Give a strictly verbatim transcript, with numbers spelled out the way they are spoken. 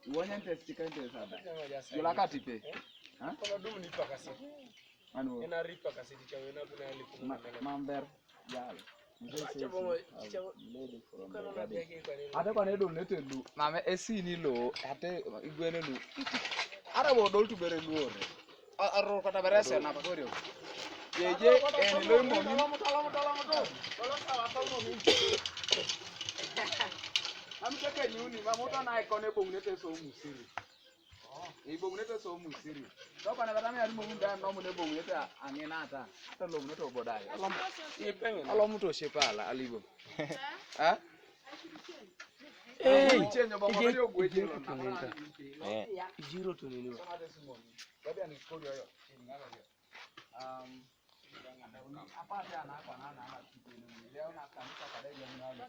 Iwonyen test kan test ada. Jula katipe. Ha? Anu. Ma-, mamber. Jalo. Ate kwana edol netelu. Mame esini lo. Ate igwene lu. Ara bo dol tubere luore. Arro kata berese na korio. Jeje en lo imomi. Amteke nyuni mamuta na ikone bongnete so musiri. Ibong'unete so musiri. To kwana kata me arimo munda no mune bong'unete ang'ena ata. Ata lo mune to bodai. Alo mtu oshipa ala alibo. Ha? Hey, chenye baba ije-, mali ogweje ijiro lo. Tunenta. Eh. Ijiro tunini. Baada ni skoli hayo. Um, apa ya na kwa na na na kitu ni leo na kanisa kadai ya mwana.